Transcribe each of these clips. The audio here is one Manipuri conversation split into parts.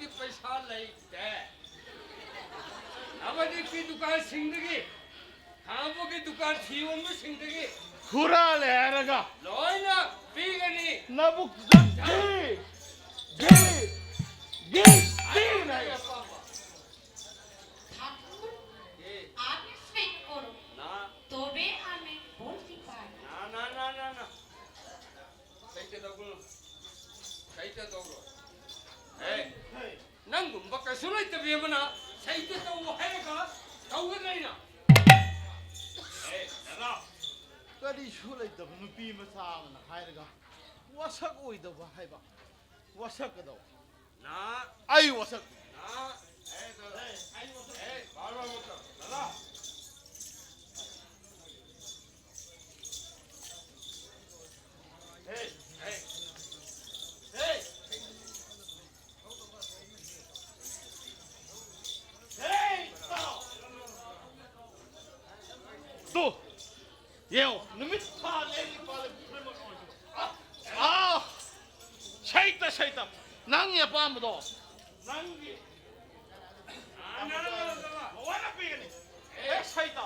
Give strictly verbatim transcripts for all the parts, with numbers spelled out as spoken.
ꯄꯩꯁꯥ ꯂꯩꯇꯦ꯫ ꯅꯕꯅꯤꯛꯀꯤ ꯗꯨꯀꯥꯟꯁꯤꯡꯗꯒꯤ, ꯈꯥꯡꯕꯒꯤ ꯗꯨꯀꯥꯟ ꯊꯤꯌꯣꯟꯕꯁꯤꯡꯗꯒꯤ ꯍꯨꯔꯥꯜꯂꯦ ꯍꯥꯏꯔꯒ ꯂꯣꯏꯅ ꯄꯤꯒꯅꯤ꯫ ꯅꯕꯨꯛꯇꯨꯗ ꯘꯤ, ꯘꯤ, ꯘꯤ ꯄꯤꯒꯅꯤ ꯍꯥꯏꯌꯣ꯫ ꯑꯄꯥꯝꯕ꯫ ঠাকুর, এ। আগে সই করো, না। তবে আমি বলতে পারি। না, না, না, না, না। ꯁꯩꯇ ꯇꯧꯒꯅꯨ꯫ ꯁꯩꯇ ꯇꯧꯔꯣ꯫ ꯍꯦ, ꯅꯪꯒꯨꯝꯕ ꯀꯩꯁꯨ ꯂꯩꯇꯕꯤ ꯑꯃꯅ ꯁꯩꯇ ꯇꯧ ꯍꯥꯏꯔꯒ ꯇꯧꯒꯗ꯭ꯔꯥ ꯑꯩꯅ? ꯍꯦ, ꯗꯗꯥ꯫ ꯀꯔꯤꯁꯨ ꯂꯩꯇꯕ ꯅꯨꯄꯤ ꯃꯆꯥ ꯑꯃꯅ ꯍꯥꯏꯔꯒ ꯋꯥꯁꯛ ꯑꯣꯏꯗꯕ ꯍꯥꯏꯕ꯫ ꯋꯥꯁꯛꯀꯗꯧ꯫ ꯅꯥ꯫ ꯑꯩ ꯋꯥꯁꯛ꯫ ꯅꯥ꯫ ꯑꯦ, ꯗꯗꯥ꯫ ꯑꯦ, ꯕꯥꯔ ꯕꯥꯔ ꯃꯨꯛꯇ꯫ ꯗꯗꯥ꯫ ꯍꯦ, ꯍꯦ꯫ ꯍꯦ꯫ ꯍꯦ, ꯇꯥꯎ꯫ ꯇꯨ꯫ ꯌꯦꯡꯉꯣ, ꯅꯨꯃꯤꯠ ꯊꯥ ꯂꯦꯡ ꯄꯥꯜꯂꯦ, ꯄꯨꯝꯅꯃꯛ ꯑꯣꯏꯖꯕ꯫ ꯑꯥ! ꯁꯩꯇ, ꯁꯩꯇ꯫ ꯅꯪꯒꯤ ꯑꯄꯥꯝꯕꯗꯣ꯫ ꯅꯪꯒꯤ ꯑꯄꯥꯝꯕꯗꯣ ꯂꯣꯏꯅ ꯄꯤꯒꯅꯤ꯫ ꯑꯦ, ꯁꯩꯇ꯫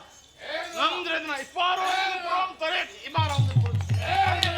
ꯉꯝꯗ꯭ꯔꯦꯗꯅ, ꯏꯄꯥꯔꯣꯝꯗꯒꯤ ꯄꯨꯔꯥ ꯇꯔꯦꯠ, ꯏꯃꯥꯔꯣꯝꯗꯒꯤ ꯄꯨꯔꯥ ꯇꯔꯦꯠ꯫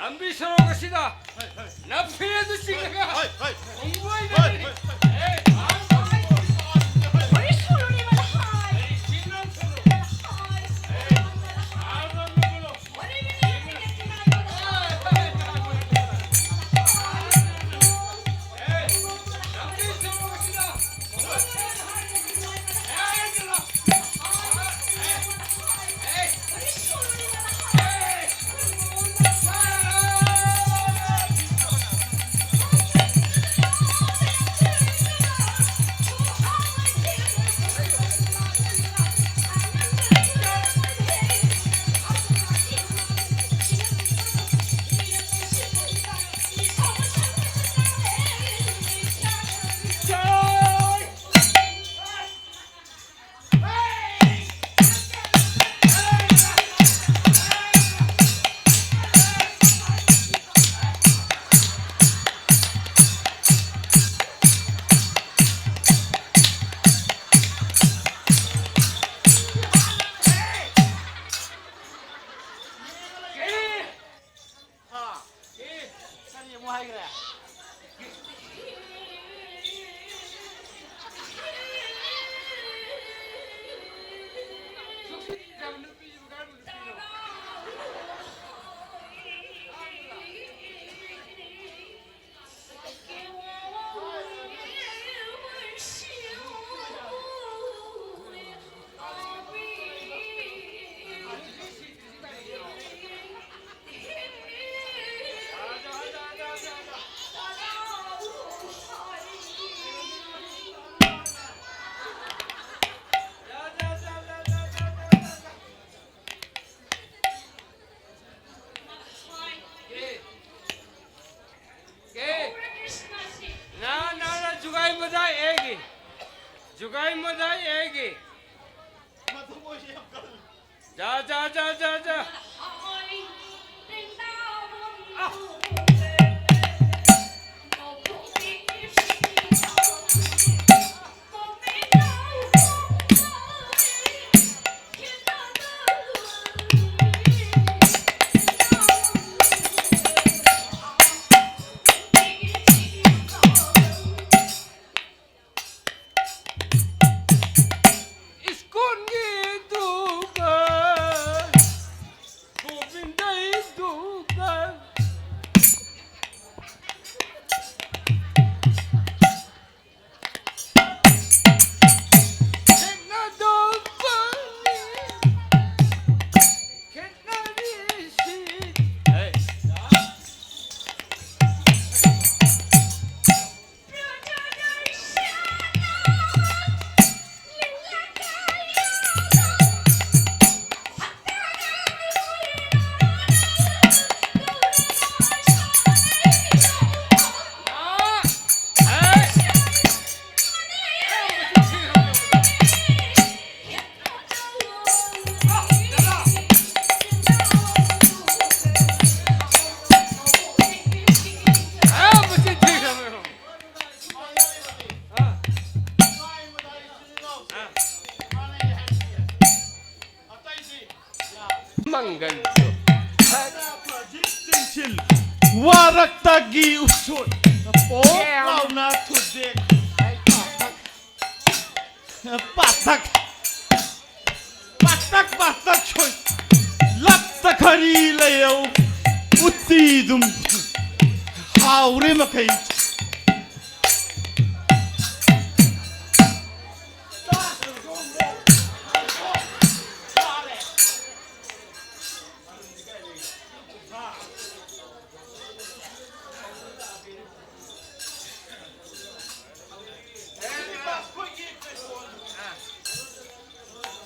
ꯂꯝꯕꯤ ꯁꯣꯔꯣꯛ ꯑꯁꯤꯗ ꯅꯥꯐꯤꯔꯦꯟꯗꯨ ꯆꯤꯡꯉꯒ ꯈꯣꯡꯕꯣꯏꯗ ꯅ ꯅ ꯅ ꯖꯨꯒꯥꯏ ꯃꯗꯥꯏ ꯑꯦꯒꯤ ꯖꯨꯒꯥꯏ ꯃꯗꯥꯏ ꯑꯦꯒꯤ ꯖꯥ ꯖꯥ ꯖꯥ ꯖꯥ ꯖꯥ ꯋꯥꯔꯛꯇꯒꯤ ꯎꯁꯣꯏ ꯄꯣꯛ ꯂꯥꯎꯅ ꯊꯨꯗꯦꯛ꯫ ꯄꯥꯊꯛ, ꯄꯥꯊꯛ, ꯄꯥꯊꯛ, ꯄꯥꯊꯛ ꯁꯣꯏ꯫ ꯂꯞꯇ ꯈꯔꯤ ꯂꯩꯌꯧ꯫ ꯎꯠꯇꯤꯗꯨꯝ ꯍꯥꯎꯔꯦ ꯃꯈꯩ꯫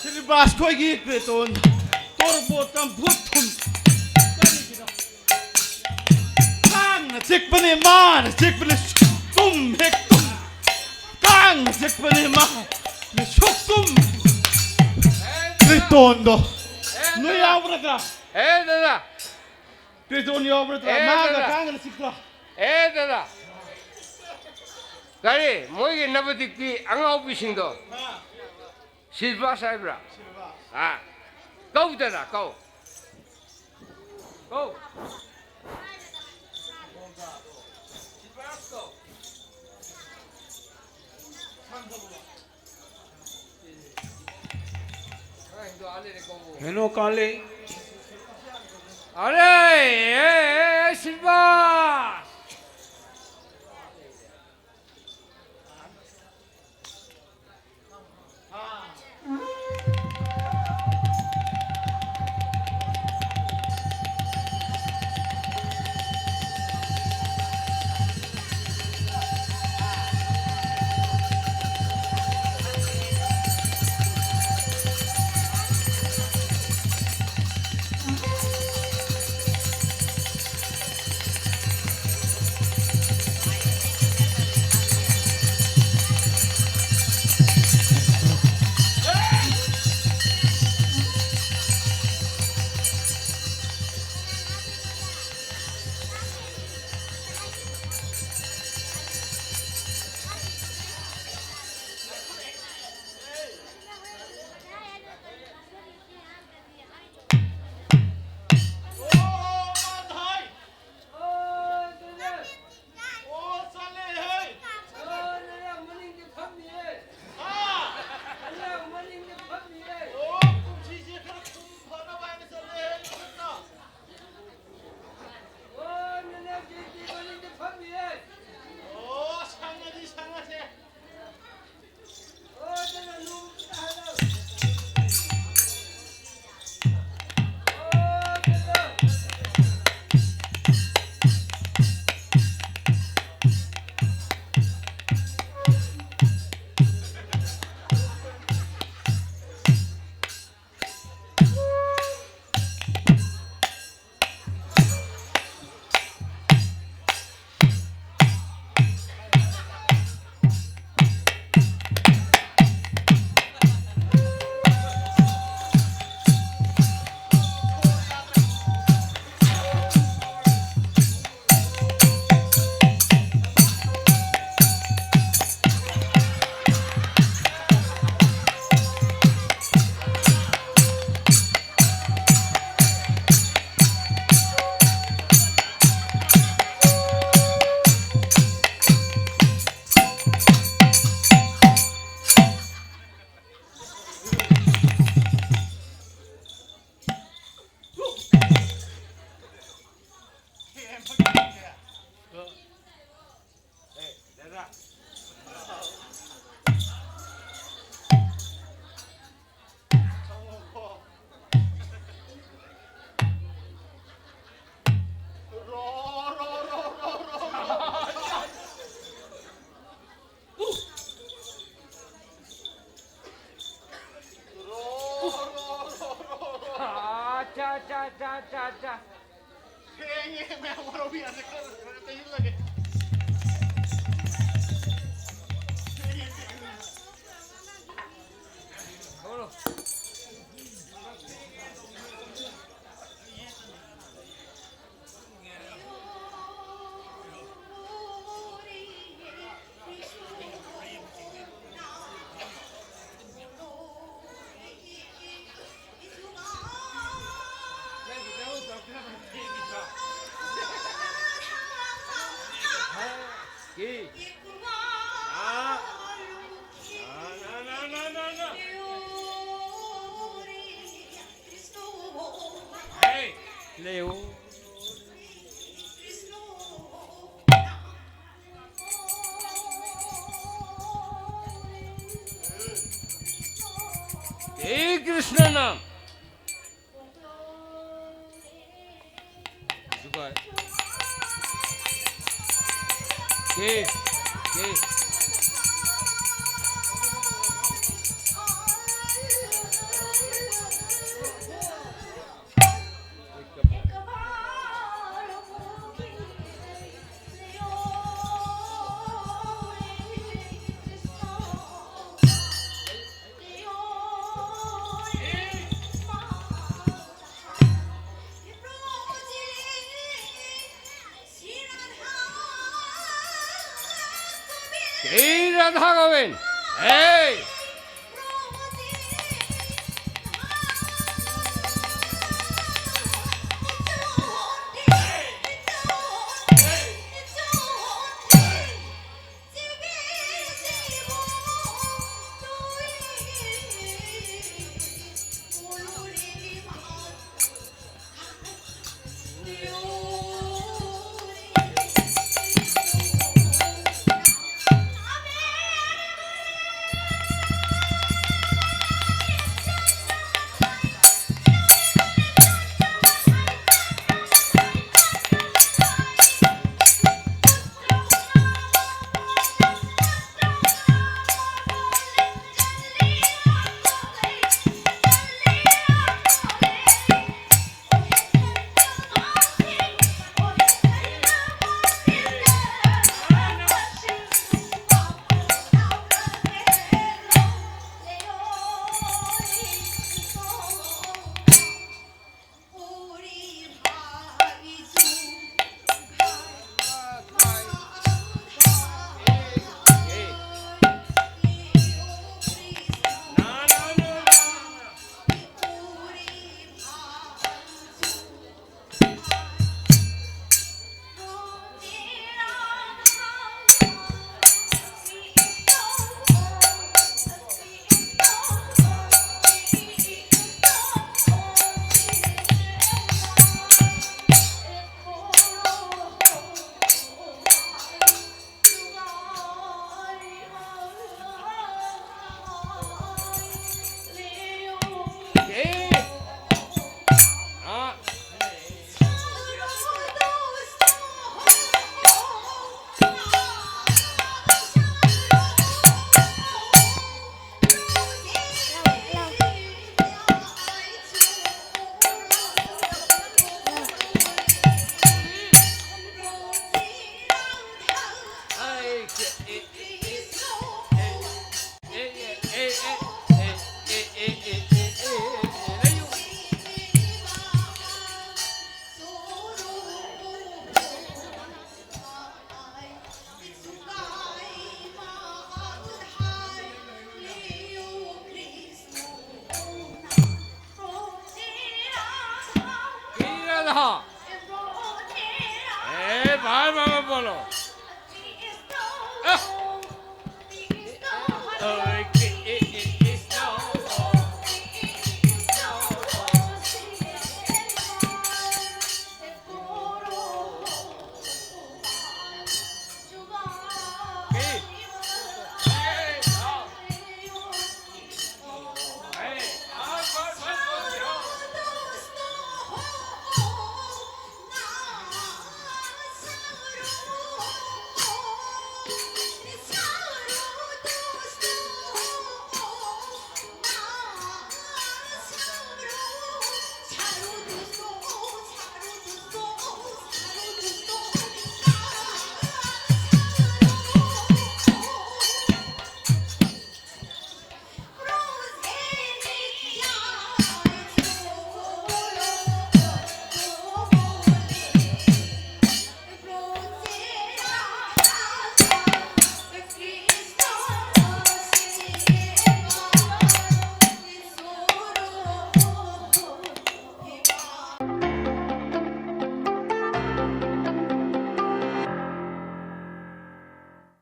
ꯁ꯭ꯔꯤꯅꯤꯕꯥꯁ ꯈꯣꯏꯒꯤ ꯀ꯭ꯔꯦꯇꯣꯟ ꯇꯣꯔꯕꯣꯠ ꯆꯝꯐꯨꯠ ꯊꯨꯝ꯫ ꯀꯥꯡꯅ ꯆꯤꯛꯄꯅꯦ, ꯃꯥꯅ ꯆꯤꯛꯄꯅꯦ, ꯇꯨꯝ ꯍꯦꯛ ꯇꯨꯝ꯫ ꯀꯥꯡꯅ ꯆꯤꯛꯄꯅꯦ, ꯃꯥꯅ ꯁꯨꯛ ꯇꯨꯝ꯫ ꯀ꯭ꯔꯦꯇꯣꯟꯗꯣ ꯅꯣꯏ ꯌꯥꯎꯕ꯭ꯔꯥ? ꯑꯦ ꯗꯗꯥ, ꯀ꯭ꯔꯦꯇꯣꯟ ꯌꯥꯎꯕ꯭ꯔꯥ? ꯑꯦ ꯃꯥꯒ ꯗꯗꯥ꯫ ꯀꯥꯡꯒꯅ ꯆꯤꯛꯄ꯭ꯔꯥ? ꯑꯦ ꯗꯗꯥ, ꯀꯔꯤ ꯃꯣꯏꯒꯤ ꯅꯕꯗꯤꯞꯀꯤ ꯑꯉꯥꯎꯕꯤꯁꯤꯡꯗꯣ? ꯁꯤꯜꯚꯥꯁ ꯍꯥꯏꯕ꯭ꯔꯥ? ꯑꯥ, ꯀꯧꯗꯅ ꯀꯧ꯫ ꯀꯧ꯫ ꯁꯤꯜꯚꯥꯁ ꯀꯧ꯫ ꯀꯩꯅꯣ ꯀꯥꯂꯦ꯫ ꯑꯔꯦ, ꯑꯦ, ꯑꯦ, ꯁꯤꯜꯚꯥꯁ꯫ ꯑꯆꯥ, ꯑꯆꯥ, ꯑꯆꯥ, ꯑꯆꯥ, ꯑꯆꯥ꯫ ꯊꯦꯡꯉꯦ, ꯃꯌꯥꯝ ꯋꯥꯔꯧꯕꯤ ꯌꯥꯗꯦ, ꯈꯔ ꯈꯔ ꯇꯩꯁꯤꯜꯂꯒꯦ꯫ ꯊꯦꯡꯉꯦ, ꯊꯦꯡꯉꯦ꯫ ꯊꯣꯛꯂꯣ꯫ हे कृष्ण नाम। के, के। श्री राधा गोविंद। हे। ꯑꯥ꯫